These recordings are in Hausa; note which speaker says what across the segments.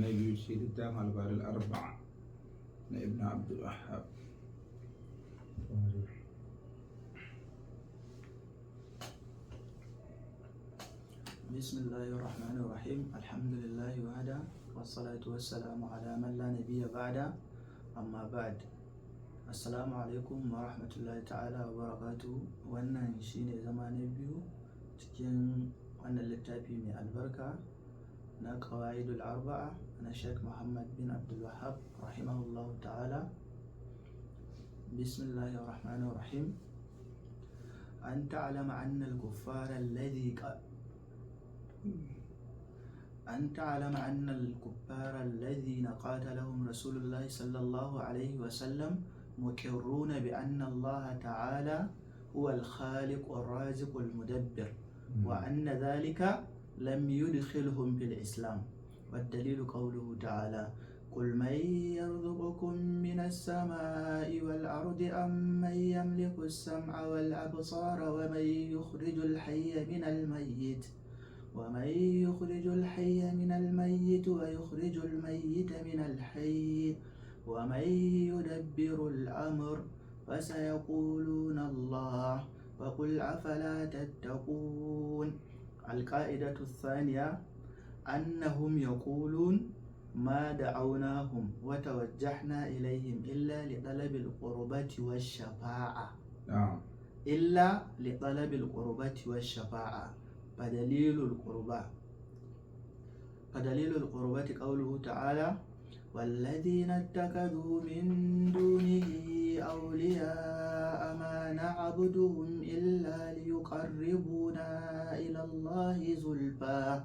Speaker 1: na biyu cikin littafin Alqawaidul Arba'a na Ibn Abdul Wahhab.
Speaker 2: بسم الله الرحمن الرحيم، الحمد لله وحده، والصلاة والسلام على من لا نبي بعده، أما بعد، السلام عليكم ورحمة الله تعالى وبركاته. Wannan shine zama na biyu cikin wannan littafi mai albarka na Qawaidul Arba'a na Sheikh Muhammad bin Abdul Wahhab rahimahullahu ta'ala. بسم الله الرحمن الرحيم. أن تعلم أن الكفار الذي أن تعلم أن الكفار الذين قاتلهم رسول الله صلى الله عليه وسلم مقرون بأن الله تعالى هو الخالق الرازق المدبر، وأن ذلك لم يدخلهم في الإسلام. والدليل قوله تعالى: قل من يرزقكم من السماء والأرض أم من يملك السمع والأبصار ومن يخرج الحي من الميت ويخرج الميت من الحي ومن يدبر الأمر فسيقولون الله، فقل أفلا تتقون. القاعدة الثانية: أنهم يقولون ما دعوناهم وتوجهنا إليهم إلا لطلب القربة والشفاعة. إلا لطلب القربة والشفاعة. فدليل القربة قوله تعالى: والذين اتخذوا من دونه أولياء ما نعبدهم إلا ليقربونا إلى الله زلفى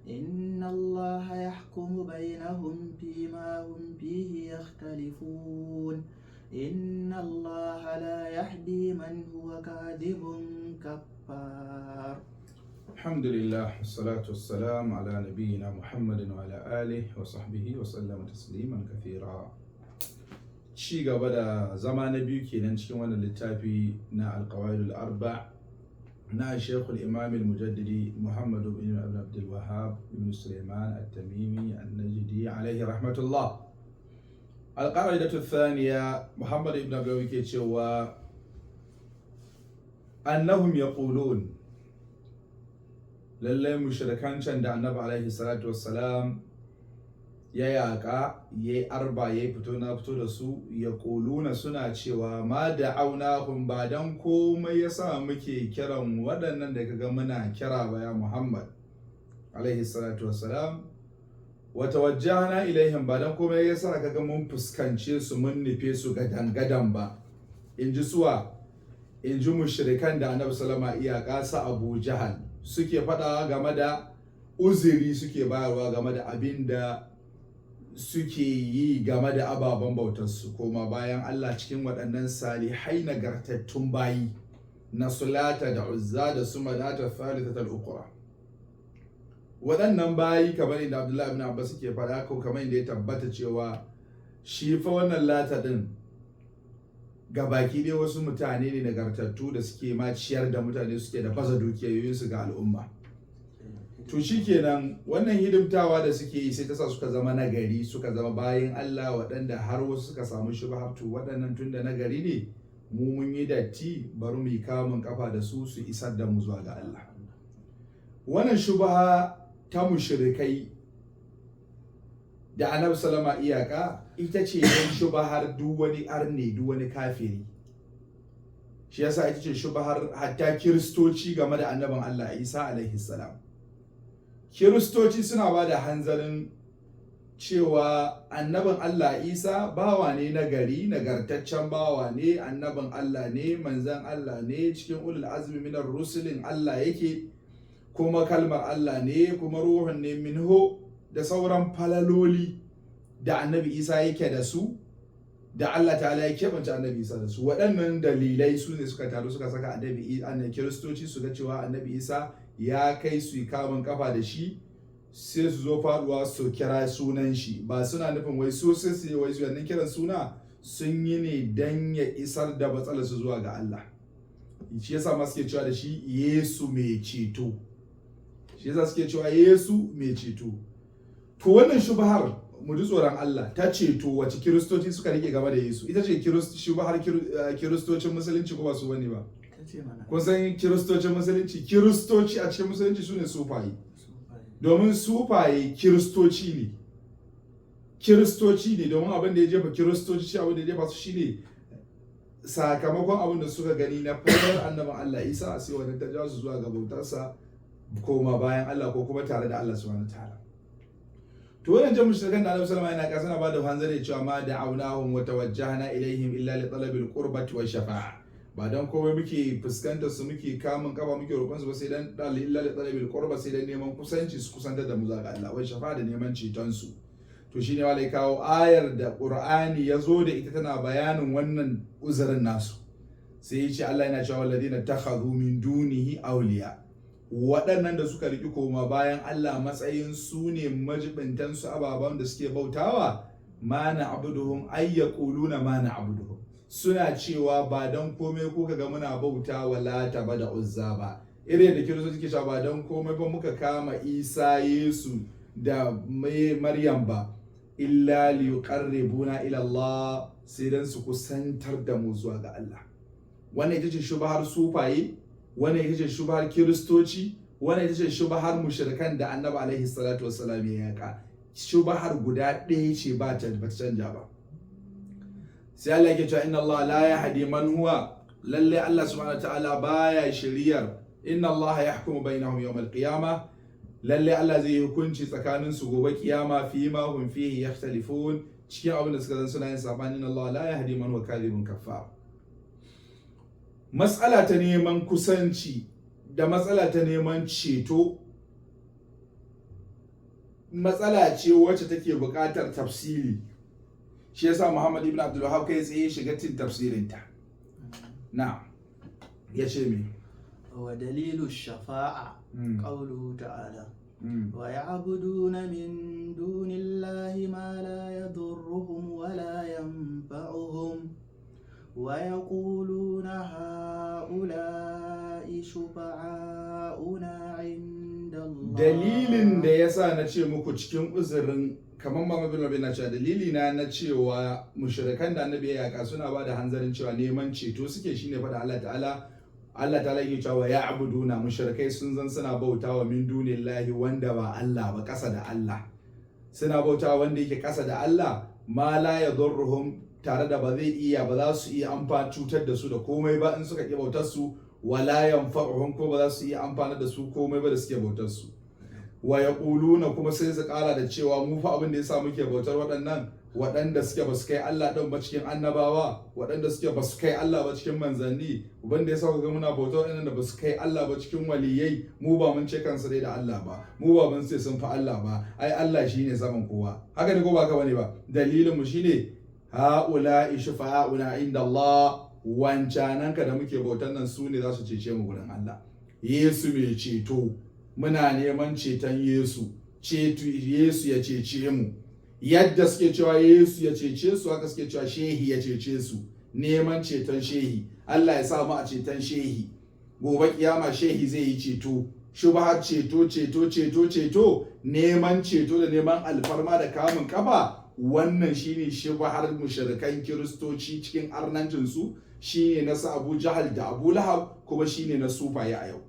Speaker 2: إن الله يحكم بينهم فيما هم فيه يختلفون إن الله لا يهدي من هو كاذب كفار.
Speaker 1: الحمد لله، والصلاة والسلام على نبينا محمد وعلى آله وصحبه وسلم تسليما كثيرا. Ci gaba da zama na biyu kenan cikin wannan littafi na Alqawaidul Arba na Sheikhul Imam al-Mujaddidi Muhammad ibn Abdul Wahhab ibn Sulaiman at-Tamimi an-Najdi alaihi rahmatullah. Alqaidatu thaniya, Muhammad ibn Abdul ke cewa annahum yaqulun, lallai mushrikan can da Annabi alaihi salatu wassalam ya yaƙa, ya yi arba, ya yi fito na fito da su, yaquluna, suna cewa, ma da'awnahum, ba dan komai ya sa muke kiran waɗannan da kaga muna kira ba ya Muhammad alaihi salatu wassalam, wa tawajjahna ilaihim, ba dan komai ya sa kaga mun fuskance su, mun nufe su gadan gadan ba. In ji suwa? In ji mushrikan da Annabi sallama iyaka sa Abu Jahal, suke faɗa game da uzuri suke bayarwa game da abin da suke yi game da ababen bautarsu koma bayan Allah cikin waɗannan salihai nagartattun bayi na Sulata da Uzza da su Manata Thalithatal Ukhra. Waɗannan bayi, kamar inda Abdullahi ibn Abbas suke faɗa, ko kamar inda ya tabbata cewa shi fa wannan Lata din gabaki dai wasu mutane ne nagartattu da suke ma ciyar da mutane, suke da baza dukiyoyinsu ga al'umma. To shikenan, wannan hidimtawa da suke yi sai ta sa suka zama nagari, suka zama bayin Allah, waɗanda har wasu suka samu shubhar, to waɗannan tunda nagari ne, mu mun yi datti, bari mu yi kamun kafa da su, su isar da mu zuwa ga Allah. Wannan shubha ta mushrikai da Annabi sallama iyaka ita ce don shubahar duk wani arne, duk wani kafiri. Shi yasa ita ce shubahar hatta Kiristoci game da annabin Allah Isa alaihi salam. Kiristoci suna ba da hanzarin cewa annabin Allah Isa bawa ne na gari, nagartaccen bawa ne, annabin Allah ne, manzan Allah ne, cikin ulul azmi minar rusulin Allah yake, kuma kalmar Allah ne, kuma ruhun ne minhu, da sauran falaloli da Annabi Isa yake da su, da Allah ta'ala ya keɓance Annabi Isa da su. Waɗannan dalilai su ne suka taru suka saka Annabi Kiristoci su ga cewa Annabi Isa ya kai su yi kamun kafa da shi, sai su zo faduwa su kira sunan shi. Ba suna nufin wai su sai su wai su wannan kiran suna sun yi ne dan ya isar da matsalar su zuwa ga Allah. Shi yasa ma suke cewa da shi Yesu mai ceto. Shi yasa suke cewa Yesu mai ceto. To wannan shubhar, mu ji tsoron Allah, ta ceto wace Kiristoci suka rike game da Yesu, ita ce shubhar Kiristocin musulunci, ko ba su bane ba?
Speaker 2: Ta ce mana.
Speaker 1: Kun san Kiristocin musulunci, Kiristoci a cikin musulunci su ne sufaye.
Speaker 2: Sufaye.
Speaker 1: Domin sufaye Kiristoci ne, Kiristoci ne, domin abin da ya jefa Kiristoci shi, abin da ya jefa su shine sakamakon abin da suka gani na fadar annabin Allah Isa, sai wannan ta ja su zuwa ga bautarsa koma bayan Allah ko kuma tare da Allah subhanahu ta'ala. To wannan jan mushrikan da Annabi sallallahu alaihi wasallam yana kasa ba da hanzari cewa ma da'awnahum wa tawajjahna ilaihim illa li talabil qurbati wa shafa'a, ba dan komai muke fuskantar su, muke kamun kafa, muke roƙon su ba, sai dan illa li talabil qurba, sai dan neman kusanci, su kusantar da mu zuwa ga Allah, wa shafa'a, da neman ceton su. To shine wala kawo ayar da Qur'ani ya zo da ita tana bayanin wannan uzurin nasu. Sai ya ce Allah yana cewa walladina takhadhu min dunihi awliya, waɗannan da suka riki koma bayan Allah matsayin su ne majibintan su, ababen da suke bautawa. Ma na'buduhum, ay yaquluna ma na'buduhum, suna cewa ba dan komai ko kaga muna bautawa Lata ba da Uzza ba, irin da Kiristoci suke cewa ba dan komai ba muka kama Isa, Yesu da Maryam ba, illa liyuqarribuna ila Allah, sai dan su kusantar da mu zuwa ga Allah. Wannan ita ce shubhar sufaye, wannan ita ce shubhar Kiristoci, wannan ita ce shubhar mushrikan da Annabi alaihi salatu wassalam ya yaka. Shubhar guda ɗaya ce, ba ta canja ba. Sai Allah yake cewa inna Allah la yahdi man huwa, lalle Allah subhanahu wa ta'ala baya shiriyar, inna Allah yahkumu bainahum yawm al-qiyamah, lalle Allah zai yi hukunci tsakanin su gobe kiyama, fi ma hum fihi yakhtalifun, cikin abin da suka zan suna yin sabani. Inna Allah la yahdi man huwa kadhibun kaffar. Matsala ta neman kusanci da matsala ta neman ceto matsala ce wacce take buƙatar tafsiri. Shi yasa Muhammad ibn Abdul Wahhab kai tsaye shiga cikin tafsirinta. Na ya ce me?
Speaker 2: ودليل الشفاعة قوله تعالى: ويعبدون من دون الله ما لا يضرهم ولا ينفعهم ويقولون هؤلاء شفعاؤنا عند الله.
Speaker 1: Dalilin da ya sa na ce muku cikin uzurin kamar Muhammad bin Rabi na cewa dalili na cewa mushrikan da Annabi ya yaka suna ba da hanzarin cewa neman ceto suke, shine faɗa Allah ta'ala. Allah ta'ala yake cewa ya'buduna, mushrikai sun zan suna bautawa, min dunillahi, wanda ba Allah ba, ƙasa da Allah, suna bautawa wanda yake ƙasa da Allah, ma la yadurruhum, tare da ba zai iya ba za su iya amfa cutar da su da komai ba in suka ki bautar su, wala yanfa'uhum, ko ba za su iya amfana da su komai ba da suke bautar su. Wa yaquluna, kuma sai su kara da cewa mu fa abin da yasa muke bautar waɗannan waɗanda suke ba su kai Allah ɗin ba cikin annabawa, waɗanda suke ba su kai Allah ba cikin manzanni, wanda yasa ku ga muna bautar waɗanda ba su kai Allah ba cikin waliyai, mu ba mun ce kansu dai da Allah ba, mu ba mun ce sun fi Allah ba, ai Allah shine saman kowa. Haka ne ko ba haka bane ba? Dalilin mu shine ha'ula'i shufa'auna inda Allah, wancananka da muke bautan nan su ne za su cece mu gurin Allah. Yesu mai ceto, muna neman ceton Yesu, ceto Yesu ya cece mu. Yadda suke cewa Yesu ya cece su, haka suke cewa shehi ya cece su. Neman ceton shehi, Allah ya sa mu a ceton shehi gobe kiyama, shehi zai yi ceto. Shubhar ceto, ceto, ceto, ceto, neman ceto da neman alfarma da kamun kafa, wannan shine shubhar mushrikan Kiristoci cikin arnancin su, shine na su Abu Jahal da Abu Lahab, kuma shine na sufaye a yau.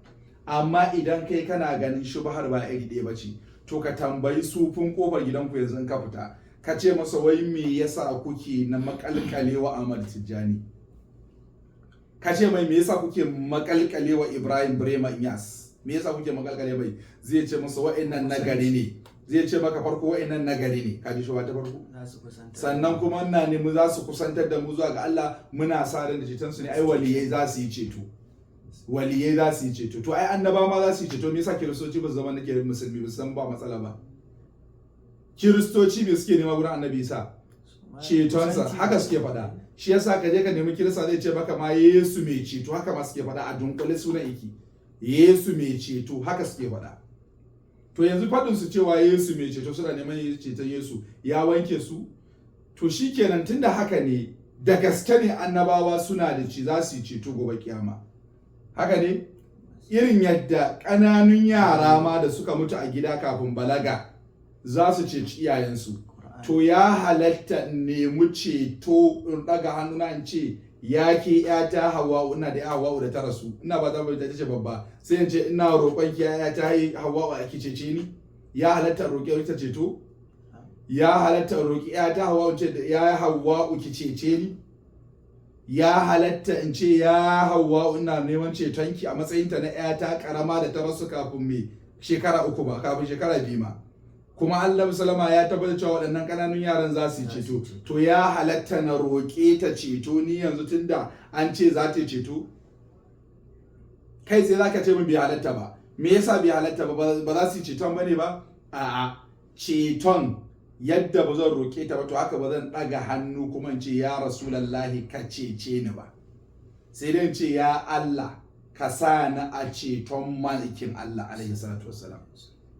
Speaker 1: Amma idan kai kana ganin shubhar ba iri ɗaya bace, to ka tambayi sufin kofar gidanku yanzu in ka fita, ka ce masa wai me yasa kuke na makalkalewa Ahmad Tijjani? Ka ce mai me yasa kuke makalkalewa Ibrahim Brema Inyas? Me yasa kuke makalkale mai? Zai ce masa wa'annan nagari ne. Zai ce maka farko wa'annan nagari ne, ka ji shi ta farko.
Speaker 2: Za su kusanta.
Speaker 1: Sannan kuma ina nemi za su kusantar da mu zuwa ga Allah, muna sa ran da ceton su ne. Ai waliyai za su yi ceto, waliyai za su yi ceto. To ai annaba ma za su yi ceto, me yasa Kiristoci ba su zama nake musulmi ba su san ba matsala ba? Kiristoci me suke nema gurin Annabi Isa? Cetonsa.
Speaker 2: Kusanci.
Speaker 1: Haka suke faɗa. Shi yasa ka je ka nemi Kirista, zai ce maka ma Yesu mai ceto. Haka ma suke faɗa a dunkule, sunan iki Yesu mai ceto, haka suke faɗa. To yanzu faɗin su cewa Yesu mai ceto, suna neman ceton Yesu, ya wanke su? To shikenan, tunda haka ne, da gaske ne annabawa suna da ci za su yi ceto gobe kiyama, haka ne? Irin yadda ƙananun yara ma da suka mutu a gida kafin balaga Za su ceci iyayensu.
Speaker 2: Qur'ani.
Speaker 1: To ya halatta in nemi ceto, in ɗaga hannuna in ce, ya ke ‘yata Hawwa'u, ina da Hawwa'u da ta rasu, ina ba ta ta ce babba, sai in ce ina roƙon ki, ‘yata Hawwa'u, a ki cece ni. Ya halatta in roƙi ta ceto? Ya halatta in roƙi ‘yata Hawwa'u in ce da ya Hawwa'u, ki cece ni? Ya halatta in ce, ya Hawwa'u, ina neman cetonki, a matsayinta na ‘yata karama da ta rasu kafin mai shekara 3 ba, kafin shekara 2 ma? Kuma Allah salama ya tabbatar cewa waɗannan ƙananun yaran za su yi
Speaker 2: Za su
Speaker 1: ceto.
Speaker 2: yi ceto.
Speaker 1: To ya halatta na roƙe ta ceto ni yanzu, tunda an ce za ta yi ceto? Kai sai zaka ce min bai halatta ba. Me yasa bai halatta ba? Ba za su yi ceton bane ba? A'a, ceton yadda ba zan roƙe ta ba, to haka ba zan ɗaga hannu kuma in ce, ya Rasulallahi, ka cece ni ba. Sai dai in ce, ya Allah, ka sa ni a ceton malikin Allah alaihi salatu wassalam,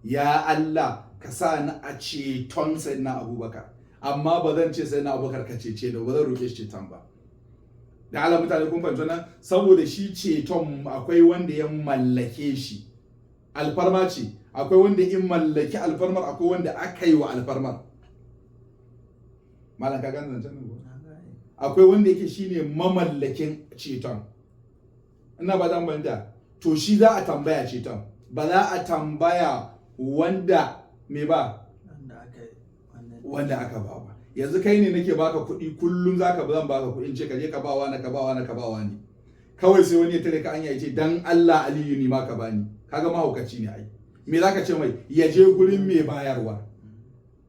Speaker 1: ya Allah, ka sa ni a ceton Sayyidina Abubakar. Amma ba zan ce, Sayyidina Abubakar, ka cece ni ba. Zan roƙe shi ceton ba. Da Allah mutane kun fahimci wannan? Saboda shi ceton akwai wanda ya mallake shi, alfarma ce. Akwai wanda in mallaki alfarmar, akwai wanda aka yi wa alfarmar. Malam, ka gane zancen nan ko?
Speaker 2: Na gane.
Speaker 1: Akwai wanda yake shine mamallakin ceton, ina ba zan fahimta. To shi za a tambaya ceton, ba za a tambaya wanda me ba.
Speaker 2: Wanda aka yi wannan.
Speaker 1: Wanda aka ba ba. Yanzu kai ne nake baka kuɗi kullum, zaka zan baka kuɗi, in ce ka je ka ba wani, ka ba wani, ka ba wani. Kawai sai wani ya tare ka anya ya ce, dan Allah Aliyu, ni ma ka bani. Kaga mahaukaci ne ai. Me zaka ce mai? Ya je gurin mai bayarwa.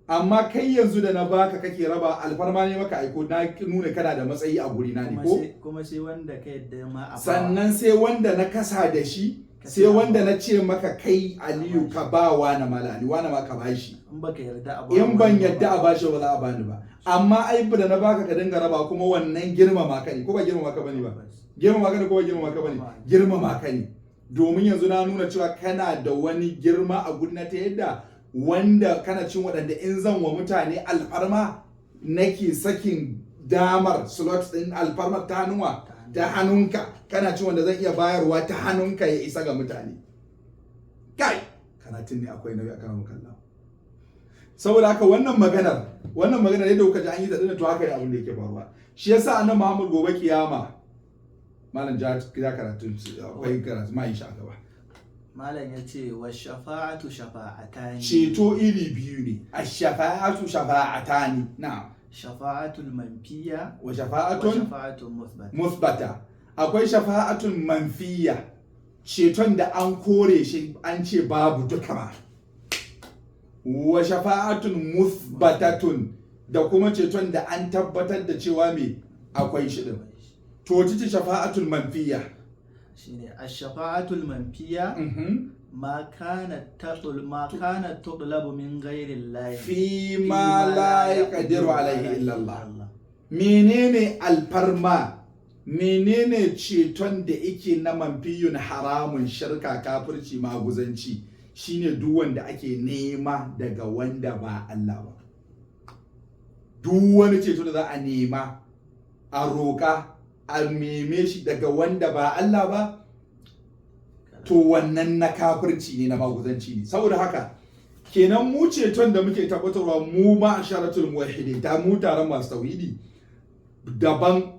Speaker 1: Amma kai yanzu da na baka kake raba, alfarma ne maka aiko, na nuna kana da matsayi a guri na ne.
Speaker 2: Kuma
Speaker 1: ko
Speaker 2: kuma sai wanda ka yadda ma a bawa.
Speaker 1: Sannan sai wanda na kasa da shi,
Speaker 2: Ka
Speaker 1: sai
Speaker 2: ce a
Speaker 1: wanda na ce maka, kai Aliyu, ka ba wa na mala Ali, wani ma ka bashi.
Speaker 2: In baka yarda a bawa
Speaker 1: In ban
Speaker 2: wani ba.
Speaker 1: yadda a bashi ba, za a bani ba. Amma ai da na baka ka dinga raba kuma, wannan girmama ka ne ko ba girmama ka bane ba? Girmama ka ne ko ba girmama ka bane? Girmama ka ne, domin yanzu na nuna cewa kana da wani girma a gurina, ta yadda wanda kana cin waɗanda in zan wa mutane alfarma nake sakin damar slot ɗin alfarmar ta hannuwa, ta hannunka. Kana cin wanda zan iya bayarwa ta hannunka ya isa ga mutane. Kai karatun ne akwai nauyi a kan kallon. Saboda haka wannan maganar yadda kuka ji an yi ta dinnan, to haka ne abin da yake faruwa. Shi yasa Annabi Muhammad gobe kiyama, malam ja ja karatun, akwai karatu ma insha gaba.
Speaker 2: Malam ya ce, wa shafa'atu shafa'atani.
Speaker 1: Ceto iri biyu ne. Ash-shafa'atu shafa'atani, na'am.
Speaker 2: Shafa'atul manfiya
Speaker 1: wa
Speaker 2: wa
Speaker 1: shafa'atun
Speaker 2: shafa'atul muthbata.
Speaker 1: Musbata. Akwai shafa'atun manfiya, ceton da an kore shi, an ce babu duka ma. Wa shafa'atun musbatatun, da kuma ceton da an tabbatar da cewa me akwai shi din. To wace ce shafa'atun manfiya?
Speaker 2: Shine ash-shafa'atul manfiya ma kana tutlabu min ghairi Allah
Speaker 1: fi ma la yaqdiru alaihi illa Allah. Menene alfarma, menene ceton da yake na manfiyun, haramun, shirka, kafirci, maguzanci? Shine duk wanda ake nema daga wanda ba Allah ba. Duk wani ceto da za a nema, a roƙa, a neme shi daga wanda ba Allah ba, to wannan na kafirci ne, na maguzanci ne. Saboda haka kenan mu ceton da muke tabbatarwa, mu ma asharatul muwahhidin, ta mu taron masu tauhidi, daban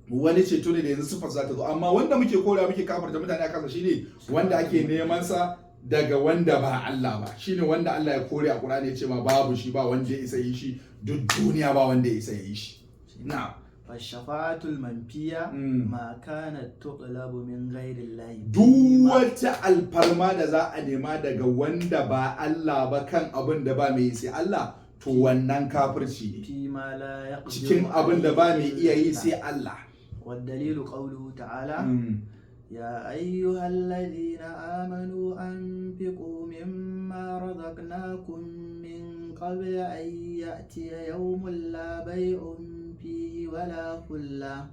Speaker 1: wani ceto ne da yanzu sifar za ta zo. Amma wanda muke korewa, muke kafarta mutane a kansa, shine wanda ake neman sa daga wanda ba Allah ba. Shine wanda Allah ya kore a Qur'ani, ya ce ma babu shi, ba wanda ya isa yi shi, duk duniya ba wanda ya isa yi shi. Na'am.
Speaker 2: فالشفاعة المنفية ما كانت تطلب من غير الله.
Speaker 1: Duk wata alfarma da za a nema daga wanda ba Allah ba kan abin da ba mai yi sai Allah, to wannan kafirci ne.
Speaker 2: فيما لا يقدر
Speaker 1: Cikin abin da ba mai iya yi
Speaker 2: عليه
Speaker 1: sai Allah.
Speaker 2: والدليل قوله تعالى: يا أيها الذين آمنوا أنفقوا مما رزقناكم من قبل أن يأتي يوم لا بيع فيه ولا خلة،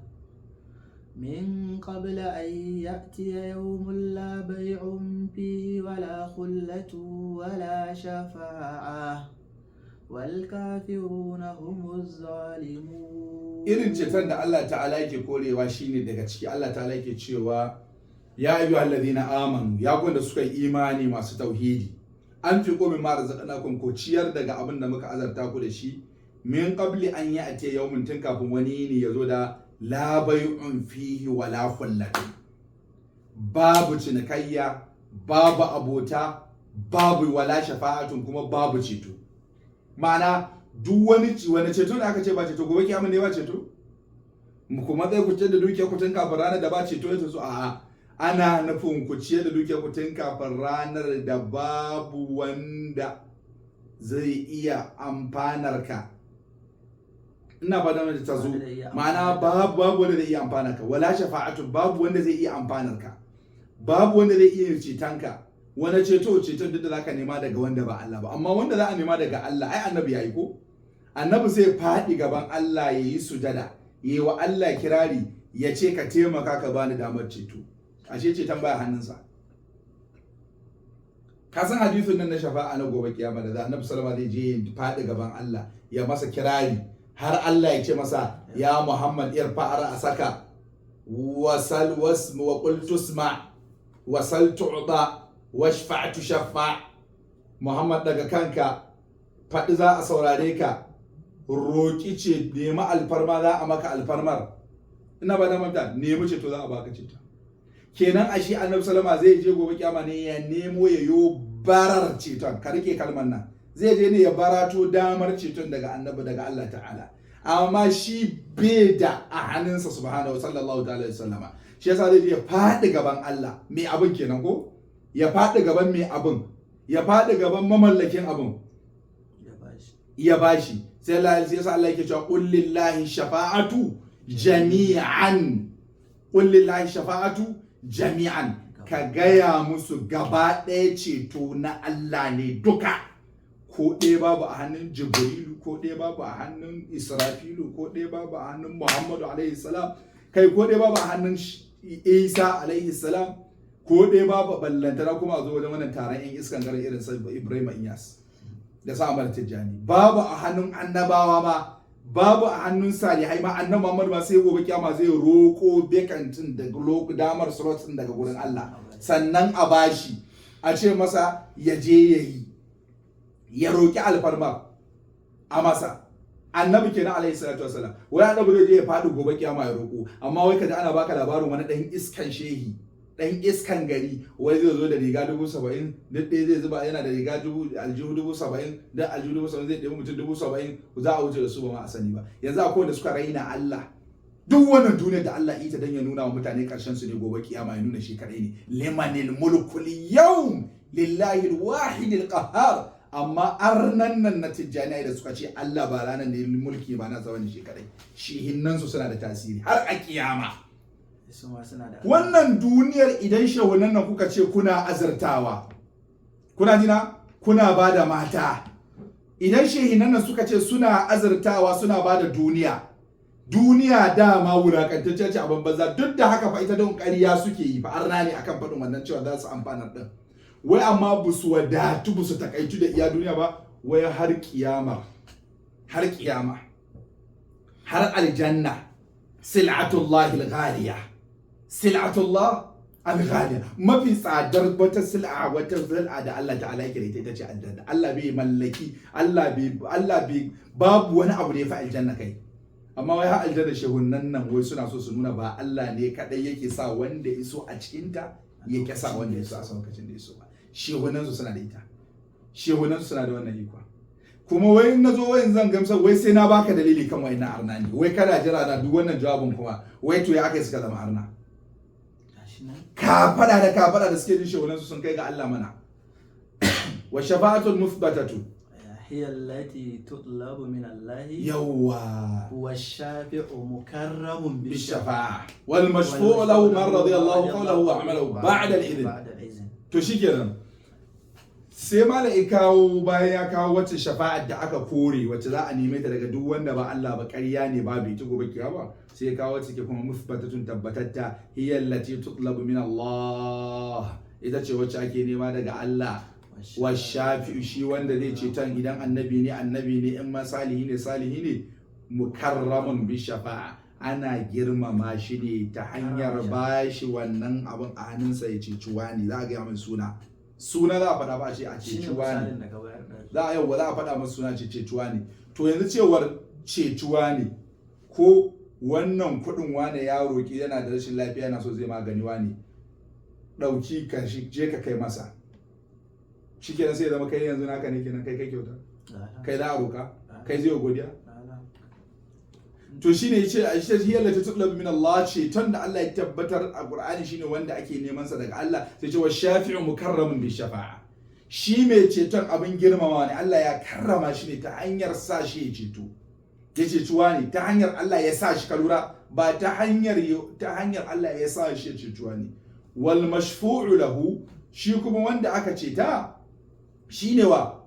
Speaker 2: من قبل أن يأتي يوم لا بيع فيه ولا خلة ولا شفاعة والكافرون هم الظالمون.
Speaker 1: Irin ceton da Allah ta'ala yake korewa shine daga ciki Allah ta'ala yake cewa, ya ayyuhal ladina amanu, ya ku da suka yi imani masu tauhidi. An fi komi ma razaqnakum, ko ciyar daga abin da muka azarta ku da shi, min qabli an ya'ti yawmin, tun kafin wani yini ya zo da la bai'un fihi wala khullatun, babu cinikayya, babu abota, babu wala shafa'atun, kuma babu ceto. Ma'ana duk wani ceto da aka ce ba ceto gobe kiyama ne, ba ceto kuma zai ku ciyar da dukiyar ku tun kafin ranar da ba ceto ya taso. A'a, ana nufin ku ciyar da dukiyar ku tun kafin ranar da babu wanda zai iya amfanar ka. Ina ba da ta zo.
Speaker 2: Wanda zai iya
Speaker 1: Ma'ana
Speaker 2: amfanar ka.
Speaker 1: babu wanda zai iya amfanar ka, wala shafa'atu, babu wanda zai iya amfanar ka, babu wanda zai iya ceton ka. Wani ceto? Ceton duk da zaka nema daga wanda ba Allah ba. Amma wanda za a nema daga Allah, ai annabi yayi ko? Annabi zai faɗi gaban Allah, ya yi sujada, ya yi wa Allah kirari, ya ce ka taimaka ka bani damar ceto. Ashe ceton baya hannunsa. Ka san hadisin nan na shafa'a na gobe kiyama da annabi sallama zai je ya faɗi gaban Allah ya masa kirari, har Allah ya ce masa, ya Muhammad, irfa ra'saka, wasal wasm, wa qul tusma, wasal tu'ta, washfa' tushaffa. Muhammad, daga kanka, faɗi za a saurare ka, roƙi ce, nemi alfarma za a maka alfarmar. Ina ba da manta, nemi ceto za a baka ceto. Kenan ashe annabi sallama zai je gobe kiyama ne ya nemo, ya yo barar ceton. Ka rike kalmar nan, zai je ne ya barato damar ceton daga annabi, daga Allah ta'ala, amma shi bai da a hannunsa subhanahu sallallahu ta'ala alaihi wasallama. Shi yasa zai je ya faɗi gaban Allah mai abin kenan ko, ya faɗi gaban mai abin, ya faɗi gaban mamallakin abin.
Speaker 2: Ya bashi.
Speaker 1: Ya bashi. Sai Allah, sai yasa Allah yake cewa, qul lillahi shafa'atu jami'an, qul lillahi shafa'atu jami'an. Ka gaya musu gaba ɗaya ceto na Allah ne duka, ko ɗaya babu a hannun Jibrilu, ko ɗaya babu a hannun Israfilu, ko ɗaya babu a hannun Muhammadu alaihi salam, kai ko ɗaya babu a hannun Isa alaihi salam, ko ɗaya babu, ballantana kuma a zo wajen wannan taron 'yan iskan garin irin sa Ibrahim Inyas da sa Ahmad Tijjani. Babu a hannun annabawa ma, babu a hannun salihai ma. Annabi Muhammad ma sai gobe kiyama zai roko bekantin da damar slot din daga gurin Allah, sannan a bashi, a ce masa ya je ya yi, ya roki alfarma a masa. Annabi kenan alaihi salatu wasalam. Wai annabi zai je ya faɗi gobe kiyama ya roko, amma wai kaji ana baka labarin wani dan iskan shehi, dan iskan gari, wai zai zo da riga 70,000, duk ɗaya zai zuba, yana da riga dubu aljihu 70,000, dan aljihu 70,000 zai ɗebi mutum 70,000, za a wuce da su ba ma a sani ba. Yanzu akwai wanda suka raina Allah. Duk wannan duniyar da Allah ita dan ya nuna wa mutane karshen su ne gobe kiyama, ya nuna shi kadai ne. Limanil mulkul yawm lillahi alwahid alqahhar. Amma arnan nan na Tijjani da suka ce Allah ba ranar ne mulki ba na tsawon shi kadai, shehinnan su suna da tasiri har a kiyama.
Speaker 2: Su ma suna da
Speaker 1: Wannan duniyar, idan shehunan nan kuka ce kuna azartawa, kuna jina, kuna ba da mata, idan shehinan nan suka ce suna azartawa, suna ba da duniya, duniya dama wulakantacce ce a banza. Duk da haka fa ita don ƙarya suke yi fa, arna ne akan faɗin wannan cewa za su amfanar din wai, amma ba su wadatu, ba su takaitu da iya duniya ba, wai har kiyama, har kiyama, har aljanna. Sil'atullahi al-ghaliya, sil'atullah al-ghaliya, mafi tsadar wata sil'a, wata sil'a da Allah ta'ala yake da ita, ita ce aljanna. Allah bai mallaki, Allah bai babu wani abu da ya fi aljanna kai. Amma wai har aljanna shehunan nan wai suna so su nuna ba Allah ne kadai yake sa wanda ya so a cikinta, yake sa wanda ya so a lokacin da ya so ba. Shehunan su suna da ita, shehunan su suna da wannan iko. Kuma wai na zo wayin zan gamsa, wai sai na baka dalili kan wayannan arna ne. Wai kana jira na duk wannan jawabin kuma wai to ya aka yi suka zama arna?
Speaker 2: Gashi nan.
Speaker 1: Ka fada da ka fada da suke jin shehunan su sun kai ga Allah mana. Wa shafa'atul muthbatatu
Speaker 2: هي التي تطلب من الله.
Speaker 1: Yawwa.
Speaker 2: والشافع مكرم
Speaker 1: بالشفاعة، والمشفوع له من رضي الله قوله وعمله بعد الإذن.
Speaker 2: بعد الإذن.
Speaker 1: To shikenan, sai malam ya kawo, bayan ya kawo wacce shafa'ar da aka kore, wacce za a neme ta daga duk wanda ba Allah ba, ƙarya ne, babu ita gobe kiyama, sai ya kawo wacce ke kuma musbatatun, tabbatatta, hiya allati tutlabu min Allah, ita ce wacce ake nema daga Allah. Wa shafi'u, shi wanda zai ceton, idan annabi ne annabi ne, in ma salihi ne salihi ne, mukarramun bi shafa'a, ana girmama shi ne ta hanyar ba shi wannan abin a hannunsa ya ceci wani, za a gaya mai suna. Suna za a faɗa ba, a ce a
Speaker 2: Shine
Speaker 1: ceciwa ne.
Speaker 2: Misalin da ka bayar da.
Speaker 1: Za a yau za a faɗa masa suna, ce cecuwa ne. To yanzu cewar cecuwa ne, ko wannan kuɗin wane ya roƙi, yana da rashin lafiya, yana so zai magani, wane ɗauki ka shi je ka kai masa, shikenan sai ya zama kai yanzu naka ne kenan, kai kai kyauta, kai za a roƙa, kai zai godiya. To shine yace a shi hiya lati tutlab min Allah, ceton da Allah ya tabbatar a Qur'ani shine wanda ake neman sa daga Allah. Sai ce wa shafi'u mukarramun bi shafa'a, shi mai ceton abin girmamawa ne, Allah ya karrama shi ne ta hanyar sa shi ya ceto, ya cecuwa ne ta hanyar Allah ya sa shi, ka lura, ba ta hanyar, ta hanyar Allah ya sa shi ya cecuwa ne. Wal mashfu'u lahu, shi kuma wanda aka ceta shine wa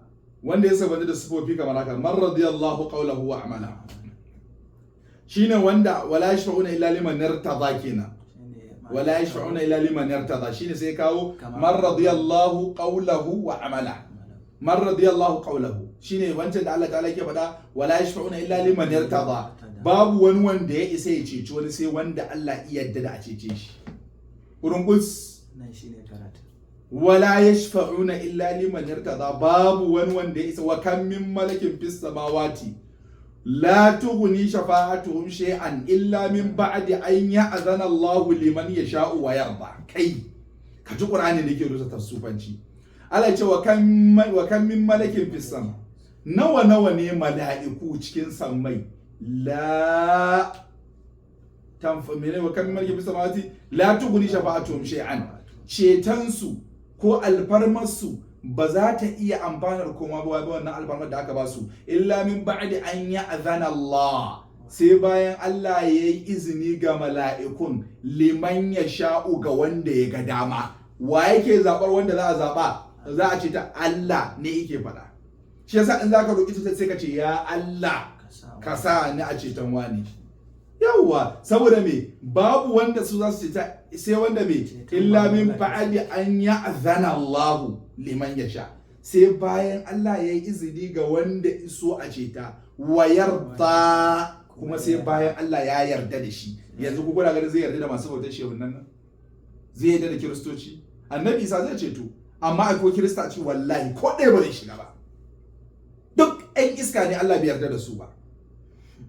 Speaker 1: wanda ya sabanta da sifofi kamar haka: man radiyallahu qawlahu wa amala, shine wanda wala yashfa'una illa liman irtada kenan, wala yashfa'una illa liman irtada, shine sai kawo man radiyallahu qawlahu wa amala. Man radiyallahu qawlahu shine wancan da Allah ta'ala yake faɗa, wala yashfa'una illa liman irtada, babu wani wanda ya isa ya ceci wani sai wanda Allah ya yarda da a cece shi. Kurungus.
Speaker 2: Nan shine karatu.
Speaker 1: Wala yashfa'una illa liman irtada, babu wani wanda ya isa. Wa kam min malakin fis samawati la tughni shafa'atuhum shay'an illa min ba'di an ya'zana Allahu liman yasha'u wa yarda. Kai ka ji Qur'ani ne ke rusa tasufanci. Allah ya ce wa kam min malakin fis sama, nawa nawa ne mala'iku cikin sammai, la tanfa mene, wa kam min malakin fis samawati la tughni shafa'atuhum shay'an, cetonsu ko alfarmarsu ba za ta iya amfanar koma ba wannan alfarmar da aka ba su, illa min ba'di an ya'zana Allah, sai bayan Allah ya yi izini ga mala'ikun, liman ya sha'u, ga wanda ya ga dama. Wa yake zabar wanda za a zaba, za a ce ta? Allah ne yake faɗa. Shi yasa in zaka roƙi ta sai ka ce ya Allah, ka sa ni a ceton wani. Yawwa, saboda me? Babu wanda su za su ceta sai wanda me? Illa min ba'di an ya'zana Allah liman yasha, sai bayan Allah ya yi izini ga wanda iso a ceta, wa yarda, kuma sai bayan Allah ya yarda da shi. Yanzu ku kuna ganin zai yarda da masu bautar shehun nan? Zai yarda da kiristoci? Annabi Isa zai ceto, amma ai ko kirista ce wallahi ko ɗaya ba zai shiga ba. Duk 'yan iska ne, Allah bai yarda da su ba.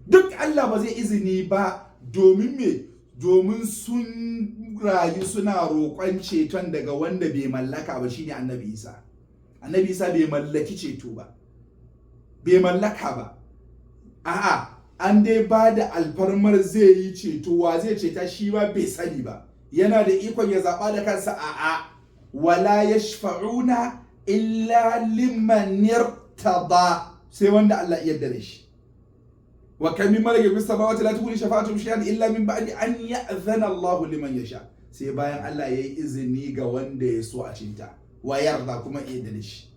Speaker 1: Duk Allah ba zai izini ba. Domin me? Domin sun rayu suna roƙon ceton daga wanda bai mallaka ba, shine Annabi Isa. Annabi Isa bai mallaki ceto ba, bai mallaka ba. A'a, an dai ba da alfarmar zai yi ceto, wa zai ceta shi ba bai sani ba. Yana da ikon ya zaɓa da kansa? A'a. Wala yashfa'una illa liman irtada, sai wanda Allah ya yarda da shi. Wa kam min malakin fis samawati la tughni shafa'atuhum shay'an illa min ba'di an ya'zana Allahu liman yasha, sai bayan Allah ya yi izini ga wanda ya so a ceta, wa yarda, kuma ya yarda da shi.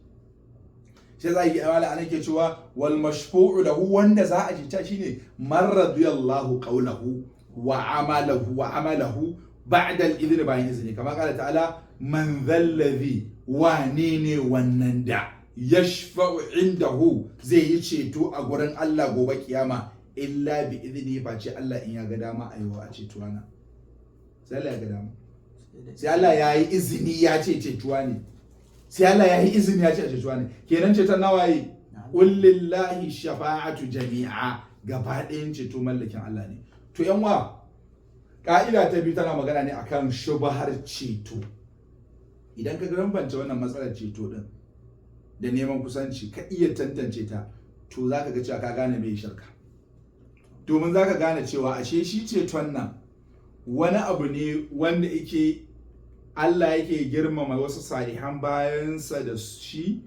Speaker 1: Sai za yi amala anan ke cewa wal mashfu'u lahu, wanda za a ceta shine man radiyallahu qawlahu wa amalahu, wa amalahu ba'da al-idhni, bayan izini, kama qala ta'ala: man dhalladhi, wane ne wannan da yashfa'u indahu, zai yi ceto a gurin Allah gobe kiyama, illa bi idni, face Allah in ya ga dama a yi wa a cetuwa na. Sai Allah ya ga dama, sai Allah ya yi izini ya ce cetuwa ne, sai Allah ya yi izini ya ce a cetuwa ne. Kenan ceton nawa yi? Qul lillahi shafa'atu jami'a, gaba ɗayan ceto mallakin Allah ne. To yan wa, ka'ida ta biyu tana magana ne akan shubahar ceto. Idan ka bambance wannan matsalar ceto din da neman kusanci, ka iya tantance ta, to za ka ga cewa ka gane mai shirka, domin za ka gane cewa ashe shi ceton nan wani abu ne wanda yake Allah yake girmama wasu salihan bayansa da shi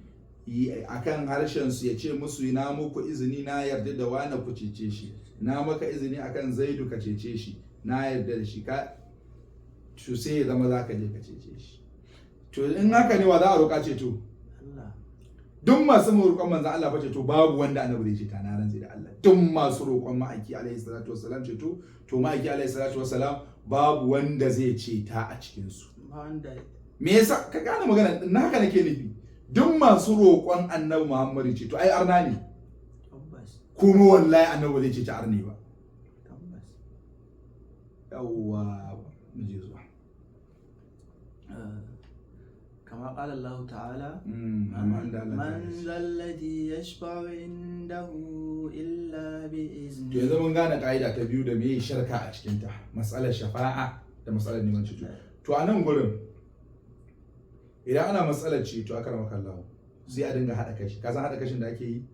Speaker 1: akan harshen su, ya ce musu na muku izini, na yarda da wani, ku cece shi, na maka izini akan Zaidu, ka cece shi, na yarda da shi ka. To sai ya zama za ka je ka cece shi. To in haka ne, wa za a roƙa ceto?
Speaker 2: Allah.
Speaker 1: Duk masu roƙon manzon Allah fa ceto, babu wanda annabi zai ceta, na rantsi da Allah. Duk masu roƙon ma'aiki alaihi salatu wassalam ceto, to ma'aiki alaihi salatu wassalam babu wanda zai ceta a cikin su.
Speaker 2: Ba wanda.
Speaker 1: Me yasa? Ka gane magana na? Haka nake nufi, duk masu roƙon annabi Muhammadu ceto ai arna ne.
Speaker 2: Tabbas.
Speaker 1: Kuma wallahi annabi ba zai ceci arni ba.
Speaker 2: Tabbas.
Speaker 1: Yawwa, mu je zuwa.
Speaker 2: كما قال الله تعالى
Speaker 1: Amma inda Allah
Speaker 2: من
Speaker 1: ta ce.
Speaker 2: ذا الذي يشفع عنده إلا
Speaker 1: To
Speaker 2: بإذنه.
Speaker 1: yanzu mun gane ka'ida ta biyu da meye shirka a cikinta, matsalar shafa'a da matsalar neman ceto. To a nan gurin idan ana matsalar ceto aka rama kallawo sai a dinga haɗa kashi. Ka san haɗa kashin da ake yi?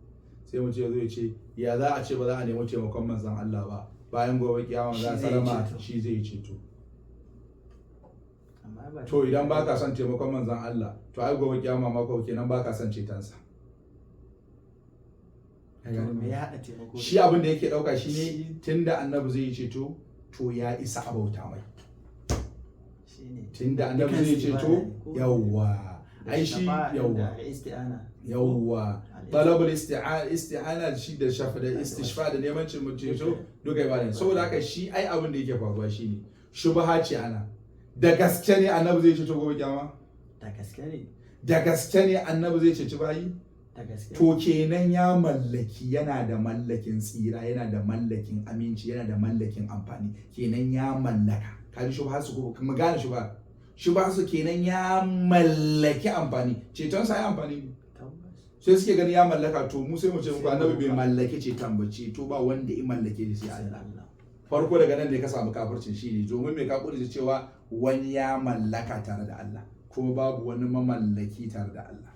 Speaker 1: Sai mutum ya zo ya ce ya za a ce ba za a nemi taimakon manzon Allah ba bayan gobe kiyama za a
Speaker 2: Shi zai yi
Speaker 1: salama
Speaker 2: ceto.
Speaker 1: shi zai yi ceto.
Speaker 2: Amma ba
Speaker 1: To idan baka son taimakon manzon Allah to ai gobe kiyama ma ko kenan baka son cetonsa. Ka
Speaker 2: To
Speaker 1: gane
Speaker 2: me ya haɗa taimako da-
Speaker 1: shi abin da yake dauka shine tunda annabi zai yi ceto to ya isa a bauta mai.
Speaker 2: Shine
Speaker 1: Tunda annabi zai yi
Speaker 2: Dukansu
Speaker 1: ceto,
Speaker 2: ibada ne, ko?
Speaker 1: yawwa,
Speaker 2: Da
Speaker 1: ai shi
Speaker 2: shafa'a da
Speaker 1: yawwa
Speaker 2: al-isti'ana.
Speaker 1: yawwa
Speaker 2: Al-isti'ana.
Speaker 1: talabul isti'ana shi da shafa da istishfa da neman ceto duka ibada ne. Saboda haka shi ai abin da yake faruwa shine shubha ce ana da gaske ne annabi zai ceto gobe kiyama?
Speaker 2: Da gaske ne.
Speaker 1: Da gaske ne annabi zai ceci bayi?
Speaker 2: Da gaske.
Speaker 1: To kenan ya mallaki, yana da mallakin tsira, yana da mallakin aminci, yana da mallakin amfani, kenan ya mallaka. Kaji shubha su ko mu gane shubha? Shubha su kenan ya mallaki amfani, ceton sa ya amfani ne.
Speaker 2: Tabbas.
Speaker 1: Sai suke gani ya mallaka. To mu sai mu ce muku
Speaker 2: Sai
Speaker 1: annabi
Speaker 2: mu
Speaker 1: bai
Speaker 2: roƙa.
Speaker 1: mallaki ceton ba, ceto ba wanda ya mallake shi sai
Speaker 2: Sai
Speaker 1: Allah.
Speaker 2: Allah.
Speaker 1: Farko daga nan ne ka samu kafircin shi ne domin mai ka kudurce cewa wani ya mallaka tare da Allah, kuma babu wani mamallaki tare da Allah,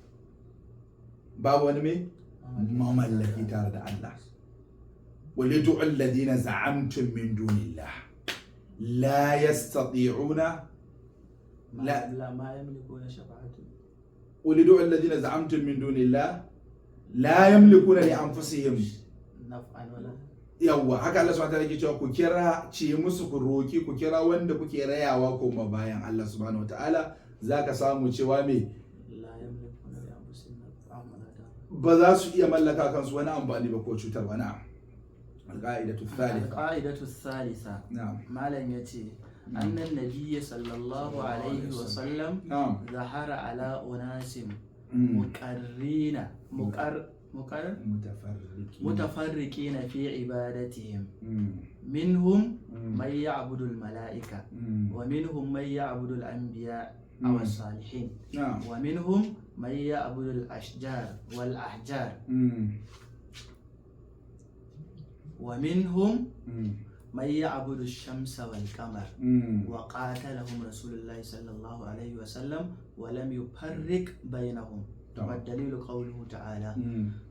Speaker 1: babu wani mai mamallaki tare da Allah. Walidu alladhina za'amtum min dunillah la yastati'una
Speaker 2: لا لا ما يملكون شفاعة.
Speaker 1: walidu alladhina za'amtum min dunillah la yamlikuna li anfusihim
Speaker 2: نفعا ولا
Speaker 1: Yawwa, haka Allah subhanahu wataala yake cewa ku kira, ce musu ku roki, ku kira wanda kuke rayawa koma bayan Allah subhanahu wataala, zaka samu cewa me?
Speaker 2: لا يملكون لأنفسهم نفعا ولا ضرا.
Speaker 1: Ba za su iya mallaka kansu wani amfani ba ko cutarwa. Na'am, alqaidatu thalitha.
Speaker 2: القاعدة الثالثة.
Speaker 1: Na'am.
Speaker 2: ما لم يتي أن النبي صلى الله عليه وسلم
Speaker 1: Na'am.
Speaker 2: ظهر على أناس مقرين مقر مقر
Speaker 1: mutafarriqin
Speaker 2: متفرقين في عبادتهم، منهم من يعبد الملائكة، ومنهم من يعبد الأنبياء أو الصالحين،
Speaker 1: na'am
Speaker 2: ومنهم من يعبد الأشجار والأحجار، ومنهم من يعبد الشمس والقمر. وقاتلهم رسول الله صلى الله عليه وسلم ولم يفرق بينهم. والدليل قوله تعالى: